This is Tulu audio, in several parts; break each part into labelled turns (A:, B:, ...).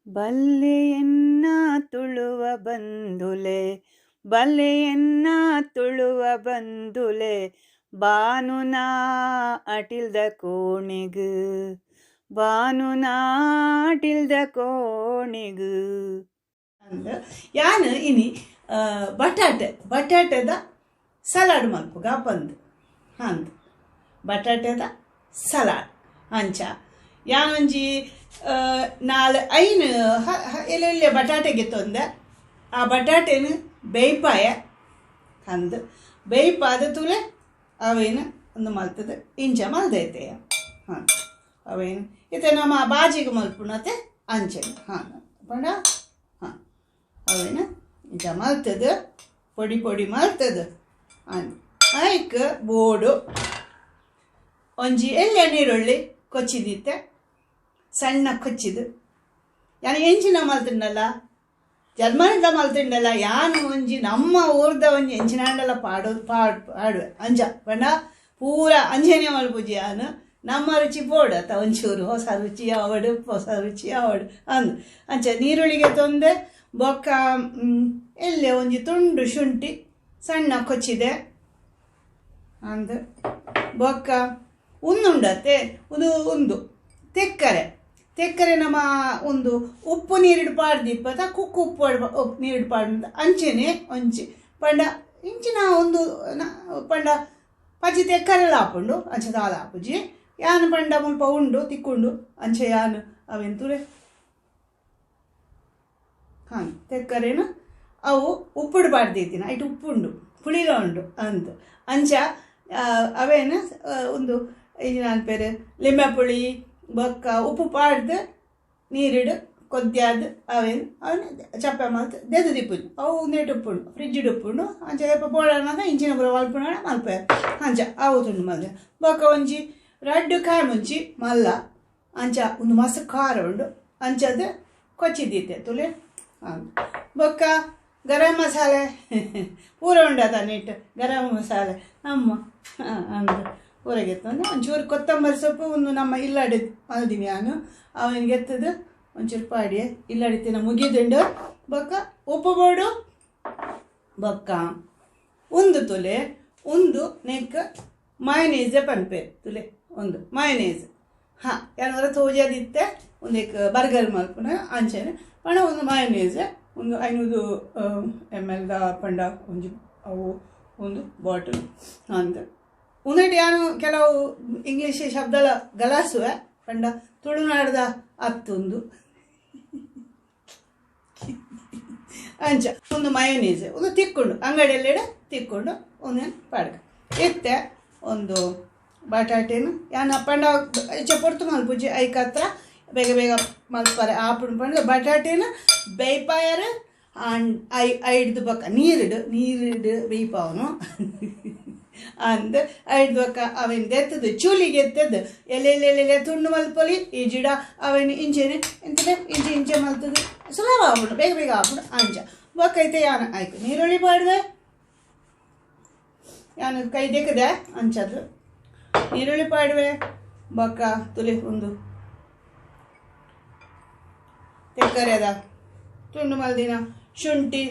A: ಬಲ್ಲೆಯನ್ನ ತುಳುವ ಬಂಧುಲೆ, ಬಲ್ಲೆಯನ್ನ ತುಳುವ ಬಂಧುಲೆ, ಬಾನುನಾ ಅಟಿಲ್ದ ಕೋಣೆಗ್, ಬಾನುನಾ ಅಟಿಲ್ದ ಕೋಣೆಗ್.
B: ಅಂದ್ ಯಾನ್ ಇನಿ ಬಟಾಟೆ ಬಟಾಟೆದ ಸಲಾಡ್ ಮಲ್ಪುಗ ಪಂದ್ ಅಂದ್ ಬಟಾಟೆದ ಸಲಾಡ್. ಅಂಚ ಯಾನೊಂಜಿ ನಾಲ್ ಐನ್ ಎಲ್ಲೆಲ್ಲೆ ಬಟಾಟೆ ಗೆತ್ತೊಂದೆ. ಆ ಬಟಾಟೆನ್ ಬೇಯ್ಪಾಯ ಅಂದ್ ಬೇಯ್ಪಾದ ತೂಲೆ ಅವೇನು ಒಂದು ಮಲ್ತದ ಇಂಚ ಮಲ್ದೈತೆಯ. ಹಾಂ ಅವೇನು ಇತ್ತೆ ನಮ್ಮ ಬಾಜಿಗೆ ಮಲ್ಪುನತೆ ಅಂಚೆನೆ. ಹಾಂ ಪಂಡ ಹಾಂ ಅವೇನು ಇಂಚ ಮಲ್ತದ ಪೊಡಿ ಪೊಡಿ ಮಲ್ತದ ಅಂದ್ ಐಕ್ ಬೋಡು ಒಂಜಿ ಎಲ್ಯ ನೀರುಳ್ಳಿ ಕೊಚ್ಚಿದಿತ್ತೆ ಸಣ್ಣ ಕೊಚ್ಚಿದು. ಯಾನ್ ಎಂಚಿನ ಮಲ್ತಿಂಡಲ್ಲ ಜರ್ಮನಿದ ಮಲ್ತಿಂಡಲ್ಲ ಯಾನ್ ಒಂಜಿ ನಮ್ಮ ಊರ್ದ ಒಂಜಿ ಎಂಚಿನಾಂಡಲ ಪಾಡು ಪಾಡ್ ಪಾಡುವೆ ಅಂಚ ಪಂಡ ಪೂರ ಅಂಚನೆ ಮಲ್ಪುಜಿ ಯಾನ್. ನಮ್ಮ ರುಚಿ ಬೋಡು ಅತ್ತ ಒಂಚೂರು ಹೊಸ ರುಚಿ ಆವಡು ಹೊಸ ರುಚಿ ಆವಡು ಅಂದ್ ಅಂಚ ನೀರುಳ್ಳಿಗೆ ತೊಂದೆ ಬೊಕ್ಕ ಎಲ್ಲೆ ಒಂಜಿ ತುಂಡು ಶುಂಠಿ ಸಣ್ಣ ಕೊಚ್ಚಿದೆ ಅಂದ್ ಬೊಕ್ಕ ಉಂದುಂಡತ್ತೆ ಉಂದು ಉಂದು ತೆಕ್ಕರೆ ತೆಕ್ಕರೆ ನಮ್ಮ ಒಂದು ಉಪ್ಪು ನೀರಿಡು ಪಾಡ್ದಿಪ್ಪತ ಕುಕ್ಕು ಉಪ್ಪು ನೀರಿಡು ಪಾಡ್ದು ಅಂಚೆನೆ ಒಂಜಿ ಪಂಡ ಇಂಚಿನ ಒಂದು ಪಂಡ ಪಚ್ಚಿ ತೆಕ್ಕರೆಲ ಆಪುಂಡು ಅಂಚೆ ದಾಲ ಆಪುಜಿ. ಯಾನ್ ಪಂಡ ಮುಲ್ಪ ಉಂಡು ತಿಕ್ಕುಂಡು ಅಂಚೆ ಯಾನ್ ಅವೇನ್ ತೂಲೆ ಹಾಂ ತೆಕ್ಕರೇನು ಅವು ಉಪ್ಪುಡು ಪಾಡ್ದಿತ್ತೀನಿ ಐಟ್ ಉಪ್ಪುಂಡು ಪುಳಿಲ ಉಂಡು ಅಂದ್ ಅಂಚ ಅವೇನು ಒಂದು ಇಂಚಿನ ಪೇರು ಲಿಂಬೆ ಪುಳಿ ಬೊಕ್ಕ ಉಪ್ಪು ಪಾಡ್ದು ನೀರಿಡು ಕೊದ್ಯಾದ್ ಅವೇನು ಅವನು ಚಪ್ಪೆ ಮಲ್ತ್ ದೆದು ದಿಪ್ಪುಂಡು ಅವು ಉಂದೆಟ್ ಉಪ್ಪುಂಡು ಫ್ರಿಜ್ಡ್ ಉಪ್ಪುಂಡು ಅಂಚ ಏಪ ಬೋಡಾನಗ ಇಂಚಿನ ಪೂರ ಮಲ್ಪುನ ಮಲ್ಪೆ ಅಂಚ ಅವು ತುಂಡು ಮಲ್ದೆ. ಬೊಕ್ಕ ಒಂಜಿ ರಡ್ಡ್ ಕಾಯಿ ಮುಂಚಿ ಮಲ್ಲ ಅಂಚ ಒಂದು ಮಸ್ತ್ ಖಾರ ಉಂಡು ಅಂಚದ ಕೊಚ್ಚಿದಿತ್ತೆ ತುಲೆ. ಹಾಂ ಬೊಕ್ಕ ಗರಂ ಮಸಾಲೆ ಪೂರ ಉಂಡತ ನೀಟ್ ಗರಂ ಮಸಾಲೆ ನಮ್ಮ ಅಂದ್ ಪೂರ ಗೆತ್ತೊಂದು ಒಂಚೂರು ಕೊತ್ತಂಬರಿ ಸೊಪ್ಪು ಒಂದು ನಮ್ಮ ಇಲ್ಲಡೆ ಮಲ್ದಿನಿ ಯಾನು ಅವನಿಗೆ ಎತ್ತದು ಒಂಚೂರು ಪಾಡಿಯೆ ಇಲ್ಲಡಿತಿನ ಮುಗಿದುಂಡು. ಬೊಕ್ಕ ಉಪ್ಪು ಬೋಡು ಬೊಕ್ಕ ಒಂದು ತುಲೆ ಒಂದು ನೆಕ್ ಮಯನೇಜ್ ಪನ್ಪೇರು ತುಲೆ ಒಂದು ಮಯನೇಜ್. ಹಾಂ ಯಾನವರ ತೋಜದಿತ್ತೆ ಒಂದಕ್ಕೆ ಬರ್ಗರ್ ಮಲ್ಪುನ ಅಂಚೆನೆ ಪಂಡ ಒಂದು ಮಯನೇಜ್ ಒಂದು 500 ml the ಪಂಡ ಒಂಜಿ ಅವು ಒಂದು ಬಾಟಲ್ ಅಂದ್. ಉಂದೆಟ್ ಯಾನು ಕೆಲವು ಇಂಗ್ಲೀಷ್ ಶಬ್ದಲ ಗಲಾಸುವೆ ಪಂಡ ತುಳುನಾಡ್ದ ಅತ್ತೊಂದು ಅಂಚ ಒಂದು ಮಯೋನೀಸ್ ಒಂದು ತಿಕ್ಕೊಂಡು ಅಂಗಡಿಯಲ್ಲಿಡ ತಿಕ್ಕೊಂಡು ಒಂದೇನು ಪಾಡ್ಕ ಇತ್ತೆ ಒಂದು ಬಟಾಟೆನು ಯಾನ ಪಂಡ ಹೆಚ್ಚ ಪೊರ್ತು ಮಲ್ಪುಜಿ ಐಕತ್ರ ಬೇಗ ಬೇಗ ಮಲ್ಪರೆ ಆಪುಂಡು ಪಂಡ ಬಟಾಟೆನ ಬೇಯ್ಪಾಯರು ಆಂಡ್ I ಐಡ್ದು ಬೊಕ್ಕ ನೀರಿಡು ನೀರಿಡು ಬೇಯ್ಪಾವನು ಅಂದ್ ಐಡ್ದು ಬೊಕ್ಕ ಅವೇನು ದೆತ್ತದು ಚೂಲಿಗೆ ಎತ್ತದು ಎಲೆ ಎಲೆ ಎಲೆ ತುಂಡು ಮಲ್ಪೊಲಿ ಈ ಜಿಡ ಅವೇನು ಇಂಚೆನೆ ಇಂತನೆ ಇಂಚೆ ಇಂಚೆ ಮಲ್ತದು ಸುಲಭ ಆಪುಂಡು ಬೇಗ ಬೇಗ ಆಪುಂಡು ಅಂಚ. ಬೊಕ್ಕ ಐತೆ ಯಾನ ಆಯ್ತು ನೀರುಳ್ಳಿ ಪಾಡ್ವೆ ಯಾನು ಕೈ ದೆಕ್ಕದೆ ಅಂಚದು ನೀರುಳ್ಳಿ ಪಾಡುವೆ. ಬೊಕ್ಕ ತುಲಿ ಒಂದು ತೆಕ್ಕರೆದ ತುಂಡು ಮಲ್ದಿನ ಶುಂಠಿ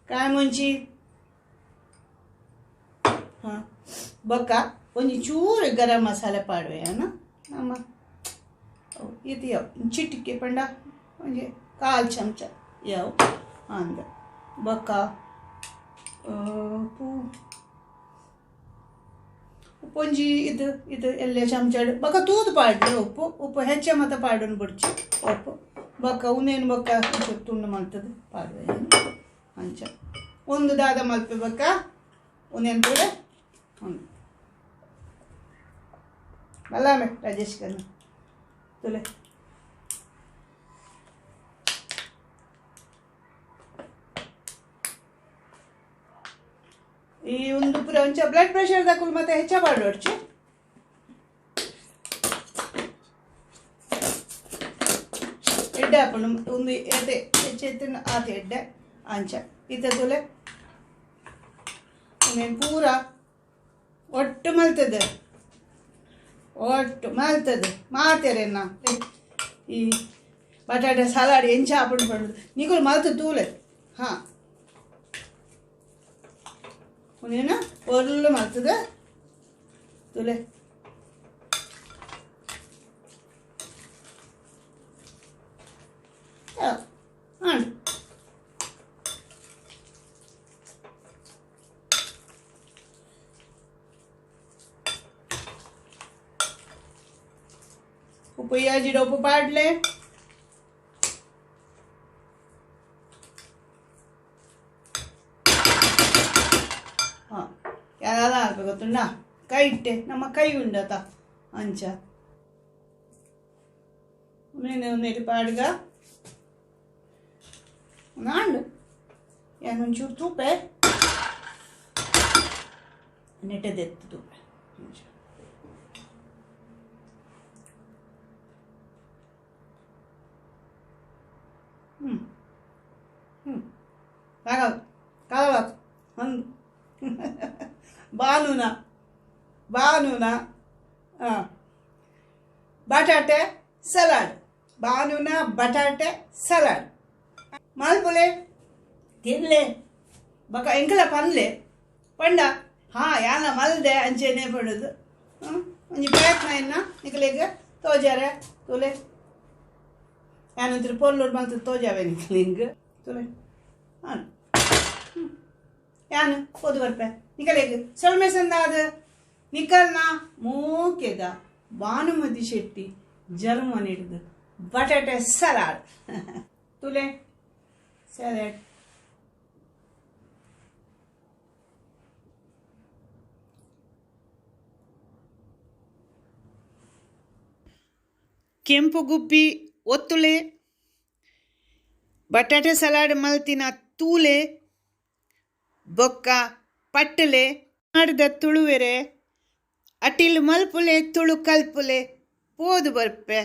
B: ಕಾಯಿ ಮುಂಚಿ ಹಾಂ ಬೊಕ್ಕ ಒಂಜಿ ಚೂರು ಗರಂ ಮಸಾಲೆ ಪಾಡುವೆ ಯಾನು ನಮ್ಮ ಇದು ಯಾವ ಚಿಟಿಕೆ ಪಂಡ ಒಂಜಿ ಕಾಲು ಚಮಚ ಯಾವ ಅಂದ. ಬೊಕ್ಕ ಉಪ್ಪು ಉಪ್ಪೊಂಜಿ ಇದು ಇದು ಎಲ್ಲ ಚಮಚ ಬೊಕ್ಕ ತೂದು ಪಾಡ್ಲೆ ಉಪ್ಪು ಉಪ್ಪು ಹೆಚ್ಚ ಮತ್ತೆ ಪಾಡೋನು ಬುಡ್ಚಿ ಉಪ್ಪು. ಬೊಕ್ಕ ಉಂದೇನು ಬೊಕ್ಕ ಒಂಚೂರು ತುಂಡು ಮಲ್ತದು ಪಾಡುವೆ ಅಂಚ ಒಂದು ದಾದ ಮಲ್ಪೆ ಬೊಕ್ಕ ಉಂದೇನು ಕೂಡ ಒಂದು ಬಲ್ಲಾಮೆ ರಾಜೇಶ್ ಕನ್ನ ತುಲೆ ಈ ಒಂದು ಪೂರ ಒಂಚ ಬ್ಲಡ್ ಪ್ರೆಷರ್ ದಾಕುಲು ಮತ್ತೆ ಹೆಚ್ಚ ಪಾಡೋಡ್ಚಿ ಎಡ್ಡೆ ಆಪುಂಡು ಒಂದು ಎತೆ ಹೆಚ್ಚೆತ್ತಿನ ಆತ ಎಡ್ಡೆ ಅಂಚ ಇತ್ತ ತುಲೆ ಉಂದೆನ್ ಪೂರ ಒಟ್ಟು ಮಲ್ತದೆ ಒಟ್ಟು ಮಲ್ತದೆ ಮಾತೆರೆನ್ನ ಈ ಬಟಾಟೆ ಸಲಾಡ್ ಎಂಚ ಆಪುಂಡು ಪಂಡುದು ನಿಕುಲು ಮಲ್ತ್ ತೂಲೆ. ಹಾಂ, ಉಂದೆನ್ ಪೊರ್ಲು ಮಲ್ತುದು ತೂಲೆ. ಆಂಡ್. ಉಪ್ಪು ಯಾಜಿಡ ಉಪ್ಪು ಪಾಡ್ಲೆ. ಹಾಂ, ಯಾವ್ದಾದ ಹಾಕ್ಬೇಕು ಗೊತ್ತುಂಡ? ಕೈ ಇಟ್ಟೆ, ನಮ್ಮ ಕೈ ಉಂಡತ ಅಂಚ ಒಂದೇನು ಪಾಡ್ಗ ನಾಂಡು ಏನೊಂಚೂರು ತೂಪೆ ನೆಟ್ಟದೆತ್ತು ತೂಪೆ. ಹ್ಞೂ ಹ್ಞೂ ಆಗಲ್ಲ ಕಾಲ ಅಂದು ಬಾನುನ ಬಾನುನ ಹಾಂ ಬಟಾಟೆ ಸಲಾಡ್, ಬಾನುನ ಬಟಾಟೆ ಸಲಾಡ್ ಮಲ್ಪುಲೆ ತಿನ್ಲೆ ಬಕ ಎಂಕಲ ಪನ್ಲೆ ಪಂಡ. ಹಾಂ, ಯಾನ ಮಲ್ದೆ ಅಂಚೆನೆ ಪಡೋದು. ಒಂಜಿ ಪ್ರಯತ್ನ ಎನ್ನ ನಿಕಲೆಗ್ ತೋಜಾರೆ ತೂಲೆ. ಯಾನಂತರ ಪೊರ್ಲೂರು ಮಲ್ತು ತೋಜಾವೆ ನಿಕಲೆ ತೂಲೆ. ಹಾಂ, ಯಾನು ಪೋದು ಬರ್ಪೆ ನಿಕಲೆಗ್ ಸೊಲ್ಮೆ ಸಂದಾದ ನಿಕಲ್ನ ಮೋಕೆದ ಭಾನುಮತಿ ಶೆಟ್ಟಿ ಜರ್ಮನಿ ಹಿಡಿದು ಬಟಾಟೆ ಸಲಾಡ್ ತುಲೆ ಸಲಾಡ್.
A: ಕೆಂಪು ಗುಬ್ಬಿ ಒತ್ತುಲೆ ಬಟಾಟೆ ಸಲಾಡ್ ಮಲ್ತಿನ ತೂಲೆ ಬೊಕ್ಕ ಪಟ್ಟಲೆ ನಾಡ್ದ ತುಳುವೆರೆ ಅಟಿಲ್ ಮಲ್ಪುಲೆ ತುಳು ಕಲ್ಪುಲೆ ಪೋದು ಬರ್ಪೆ.